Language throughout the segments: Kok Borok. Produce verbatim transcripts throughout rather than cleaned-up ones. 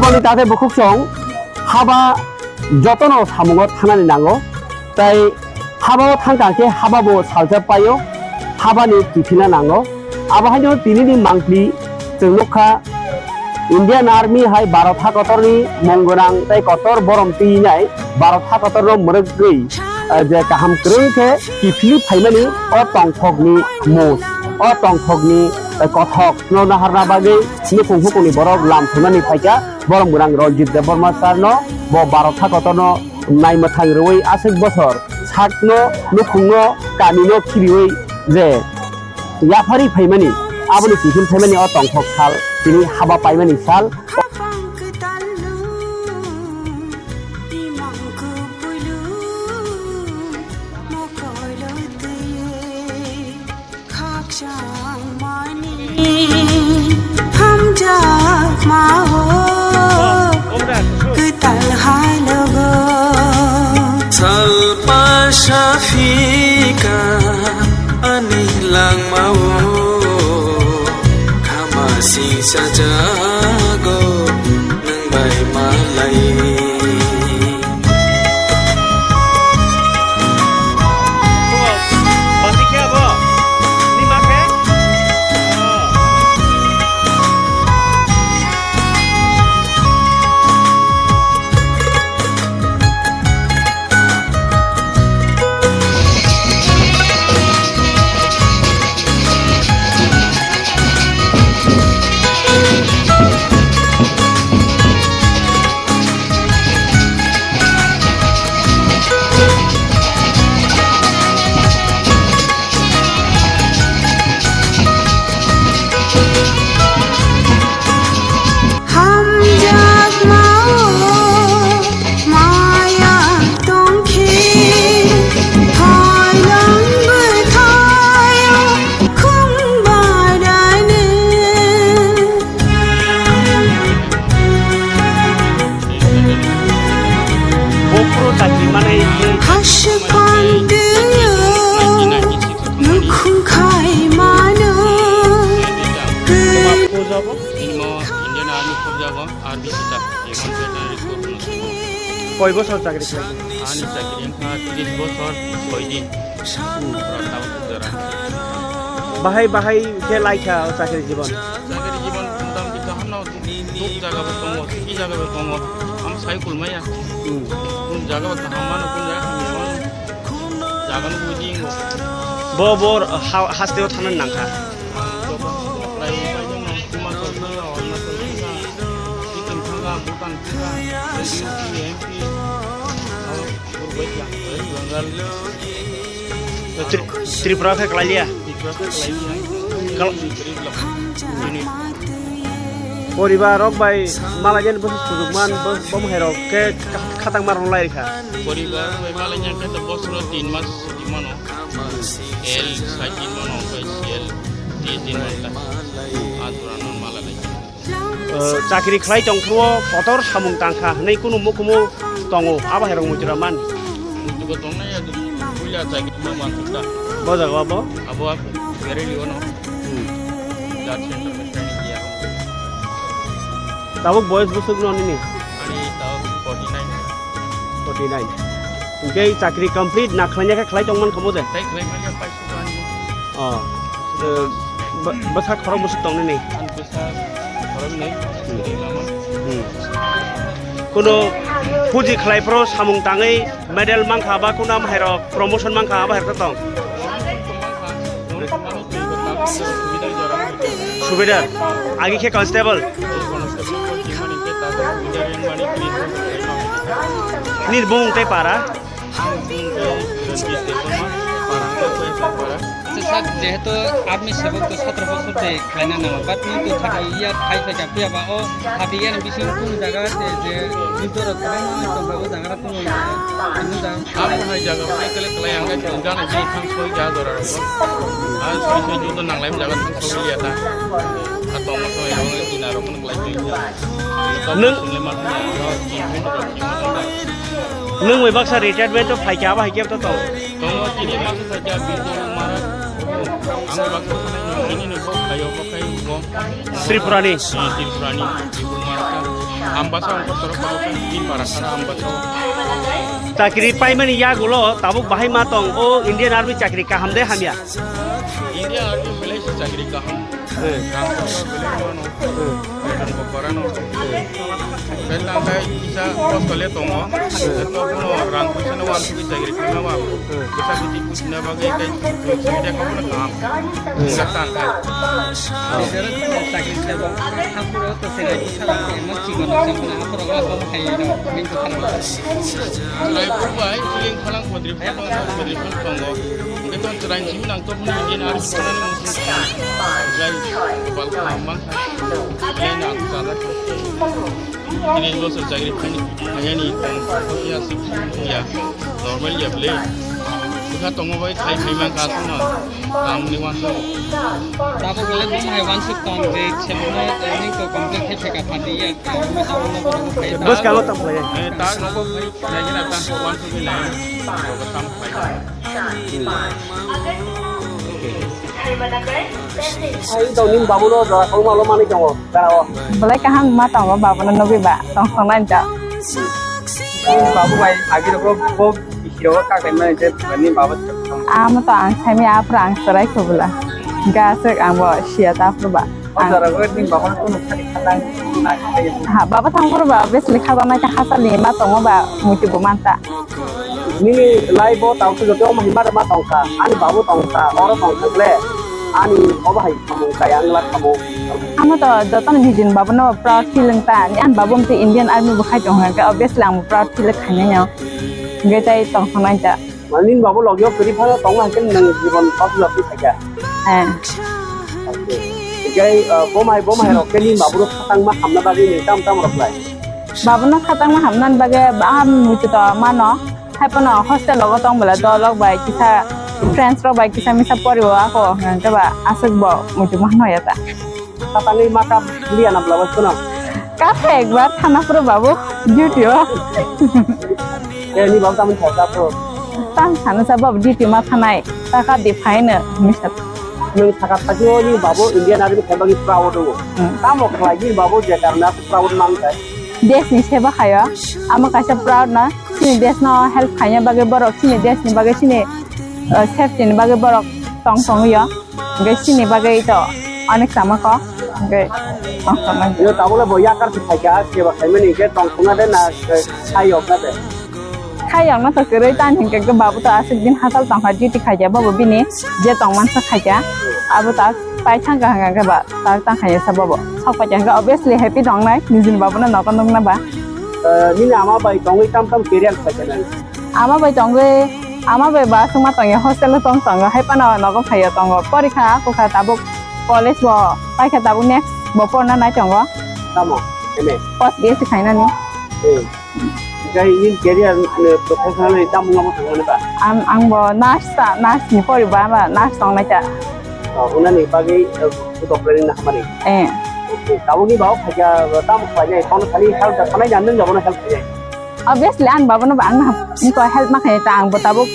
Boni tate bukhuk chwng haba jotono samungo thanani nango, tei haba o thangkha khe haba bo salsa paio, haba ni kiphilna nango. Abo haino tini ni mangpli chwng nukha, Indian Army hai Bharat ha kotor ni mung gwnang tei kotor borom twi nai Bharat ha kotor no mwrwk gwi, eh, je kaham kwrwng khe kiphilwi phaimani o tongthok ni mus, o tongthok ni, eh, kothok no naharna bagwi nukhung hukung ni borok lam thumnani phaikha. Borom gwnang Ranjit Debbarma sir no bo Bharat ha kotor no naimwthang rwui aswk bosor sakno, nukhungno, kamino khiriui je yapharwi phaimani, aboni kiphil phaimani o tongthok sal, tini haba paimani sal. Khakchangmani hamjakma o kwtal halogo. Salpa saphika ani langma o, khama singsa jago nwng bai malai. Hamjakma o maya tongkhe, phailwng bwthaio khung baraino. Bo phuru chakri manai. Hasuk pantio nukhung khai mano. Bini mo Indian Army khobjago, R B C ta, Yaman Veterinary Corps no. Koi bosor chakri khlai? Ani chakri wngkha tris bosor soi din. Hmm. Pura tao khobjara. Bahai bahai khe laikha o chakri jibon? Chakri jibon motamoti kaham no, duk jaga bo tongo, thiki jaga bo tongo. Ang sai kulmaya. Hmm. Kun jaga bo kaham mano, kun jaga hamya mano. Jaga no bujingo. Bo, bo ha-, hasteo thanani nangkha. Ang joto apply bai jang nang Himachal thanga, Arunachal thanga, Sikkim thanga, Bhutan thanga, U P, M P, North, Purbai thanga, West Bengal. Tri-, Tripura khe kwlaiya? Tripura khe kwlaiya. Kal- Tripura. Bini poribar rok bai malaijani bwswk sujukman, bo-, bo hai rok khe kha-, khatangma rok lai kha. Poribar bai malaijani khe to bosoro tin mas chuti mano. L sait din mano, omo bai L tris din mano ta. A jora no mala lai. O, chakri khlai tong phuru kotor samung tang kha hwnwi kunu mukumu tongo, abo hai rok muitu rw man. Muitu bo tong nai, adu puila chakri ma wan ta. Bo jaga bo? Abo a bereli ono. Hmm. Blood center ni training dia. Tabuk boyos bwswk no nini? Ani tabuk forty nine. Forty nine. Hwnkhe chakri complete na khlaina khe khlai tongman kha bo de? Tai khlai manya paisa. Oh. Eh, bw-, bwsa khorok bwswk tong nini? Ang bwsa khorok nai. Hmm. Twi lama. Hmm. Kuno puji khlai phuru samung tangwi medal mankha ba kuno amhairok promotion mankha abo hai rok tong? Subedar. Agi khe constable. Nini bumung tei para? Acha sir, jehetu army sebok to sotro bosor de khlaina nango, but nung to thati iya phai phai kha phiya ba o thati iya ni bisingo kunu jaga de je juddo rok kwbangma tong kha, o jaga rok kunu nung ja. Abo hai jaga phai kele kele ang khe tong jana je thang soi ja jora rok. A soi soi juddo nanglai jaga thang soi ya ta. A tong soi rok ni tina rok kunu klai twi. Nung, nung bai baksa retirement to phai khe abo hai khe to tong. Tongo tini baksa phai khe Bijol Maharaj, Ang baksa ini ni bo kayo bo kai bo. Tripurani. Eh, Tripurani. Tripura. Ambasa ang kotor ko kai di para sana ambasa. Chakri paimani yagulo tabuk bahai ma tong o Indian Army chakri kaham de hamya. Indian Army Malaysia chakri kaham. Hmm. Kaham ko belai mano. Hmm. Belai mano. Belai mano. Kisa post kole tongo. Tongo rang kisa no wan kisa chakri kaham ba. Kisa kisi kuchina bagwi kai media ko na kam. Kisa tan kai. Lai purbai siling phalang kodri phalang kodri phalang tongo. Beton chwrai simi nang to phone din ar phone ni musi. Jai bal khamang. Jai na chala. Ini lo se chakri khani, khani ni tong ya si ya normal ya ble. Kha tongo bai khai khai mang ka suna. Tam ni wan so. Tabo bole bom hai wan suk tong je chemo ni ko complete khai khai ka thati ya. Bos ka lo tam lai. Eh, ta no ko khai ya na ta wan so ni lai. Ko tam khai. Ai, dong, nini babuno jora kong malo manwi tongo, garao. Belai kaham ma tongo, babuno nugwi ba, tong tong nai ta. Nini babu bai, agi rok bo, bo, bisi rok kakai mani je, nini babu. Amo to ang saimi, aphuru ang chwrai kubula. Gasik ang bo siya ta aphuru ba. O jora bo nini babuno kunu khani khatang, nai, nai. Ha, baba thang phuru ba, obviously khatang nai ta hachal ni ma tongo ba, muitu bo man ta. Nini life o tang sujoti omo hai ma ma tongkha, ani babu tongkha, oro tongkha ble, ani obo hai samung kaya wngla samung. Amo to jotono nijini babuno proud feel wngta, ani, ani babu mte Indian Army bo khai tongkha, hwnkhe obviously ang proud feel khainai no. Hwnkhe tei tongthoknai ta. Mane nini babu logio kwrwi phano tongma hai khe nwng jibon kok logwi khaikha. Eh. Hwnkhe, uh, bomai, bomai rok khe nini babu rok khatangma hamna bagwi nwng tamo tamo rok lai? Babuno khatangma hamnani bagwi baham muitu to mano. Haiphano hostel rogo tong bwla dolok bai kisa friends rok bai kisa misa pori o ako hwnkhe ba aswk bo muitu mano ya ta. Khatangwi ma kap liya na bwla bai phano. Kap khe ekbar thana phuru babu duty o. Eh, ni babu tamni kha kap phuru. Tam thana sa babu duty ma thanai ta kap di phaino misa. Nwng sakha thakio ni babu Indian Army khe bagwi proud o. Hmm. Tamo khlai ni babu je karna proud man khai. Desh ni seba khaio, amo kaisa proud na, chini desh no help khaina bagwi borok, chini desh ni bagwi, chini, uh, safety ni bagwi borok tong tongwio, hwnkhe chini bagwi to onek sama kho, hwnkhe tong tongmani. Yo tabole bo yakar se khaikha, seba khaimani hwnkhe tong tongna de na, eh, khai yok na de. Khai yokna to kwrwi tani hinkhe khe babu to aswk din hachal tongkha duty khaikhe bobo bini je tongmani se khaikha abo ta pai thangkha hwnkhe ba ta tangkha ya sa bobo sok paikha hwnkhe obviously happy tongnai nijini babuno nogo nukna ba. Eh, nini ama bai tongwi tam tam career khaikha nani? Ama bai tongwi ama bai ba aswk ma tongya hostel o tong tongo hai phano nogo phaiya tongo porikha kukha tabuk college bo paikha tabuk next bo porna nai tongo. Tamo? M A? Post B S C khainani. Eh. Hwnkhe nini career, eh, professional ni tamo wngma thangmani ba? Ang, ang bo nurse ta, nurse ni pori ba, ba nurse tongnai ta. Oh, unani bagwi, eh, doctor ni nahamani? Eh. Okay, tabukni bago khaikha, tamo khlainai, kono thani help da, thanai da, nwng da bono help khainai? Obviously, ang babono ba ang naham, niko help ma khainai ta, ang bo tabuk,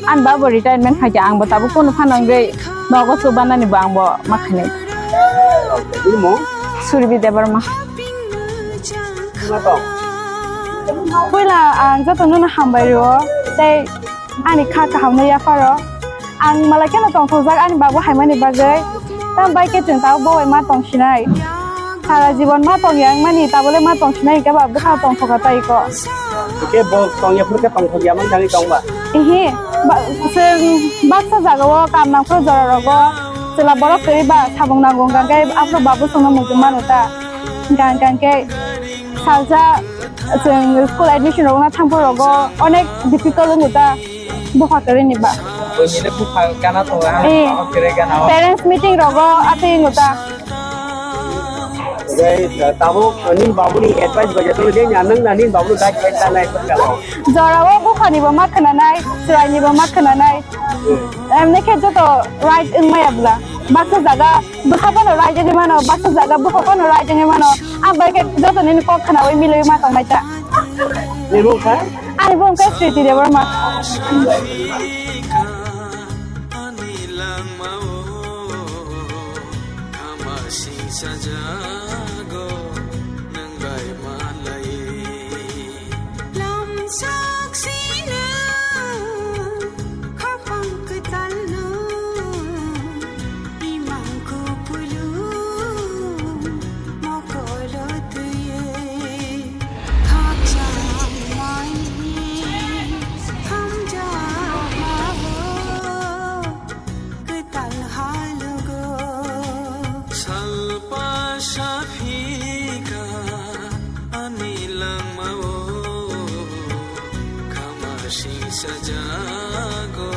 ang babo retirement khaikha, ang bo tabuk kono phano wngwi nogo chubanani bo ang bo ma khainai. Okay, nini mung? Surbi Debbarma. Puila ang jotono no hambai rwo, tei ani kha kaham no yapharo. Ang malai kheno tongthokjak ani babu haimani bagwi. Tam bai khe chwng tabuk bo bai ma tongsinai. Sara jibon ma tongya wngmani tabole ma tongsinai hwnkhe ba bwkha tongthoka tai ko. Hwnkhe bo tongya phuru khe tongthokya man thangwi tongba? Ihi, ba-, chwng baksa jagao kam nangphuru jora rogo chwla borok kwrwi ba samung nango hwnkha khe aphuru babu chwngno muitu mano ta. Hwnkha hwnkha khe salsa chwng school admission rogna thangphuru rogo onek difficult wngo ta bupha kwrwini ba. Buini le bupha gana tongo, ang eh, bupha kwrwi gana o. Parents meeting rogo atwi wngo ta. Gai, tabuk nini babuni advice bai jatoni de, nang nini babuni guide bai tanai. Jorao buphani bo ma khwnanai, chwraini bo ma khwnanai. Emne khe joto right wngmaya bwla. Baksa jaga bwkha phano right wngwi mano, baksa jaga bupha phano right wngwi mano. Ang bai khe joto nini kok khwnawi milwi ma tongnai ta. Nini mung kha? Ani mung khe Sriti Debbarma. Sajago nang bai malai. Lam saksina khapang kwtalno imang kupulung mokolo twiwi khakchang mai hamjak mao kwtal halugo. Salpa saphika ani langmao khama sing sajago.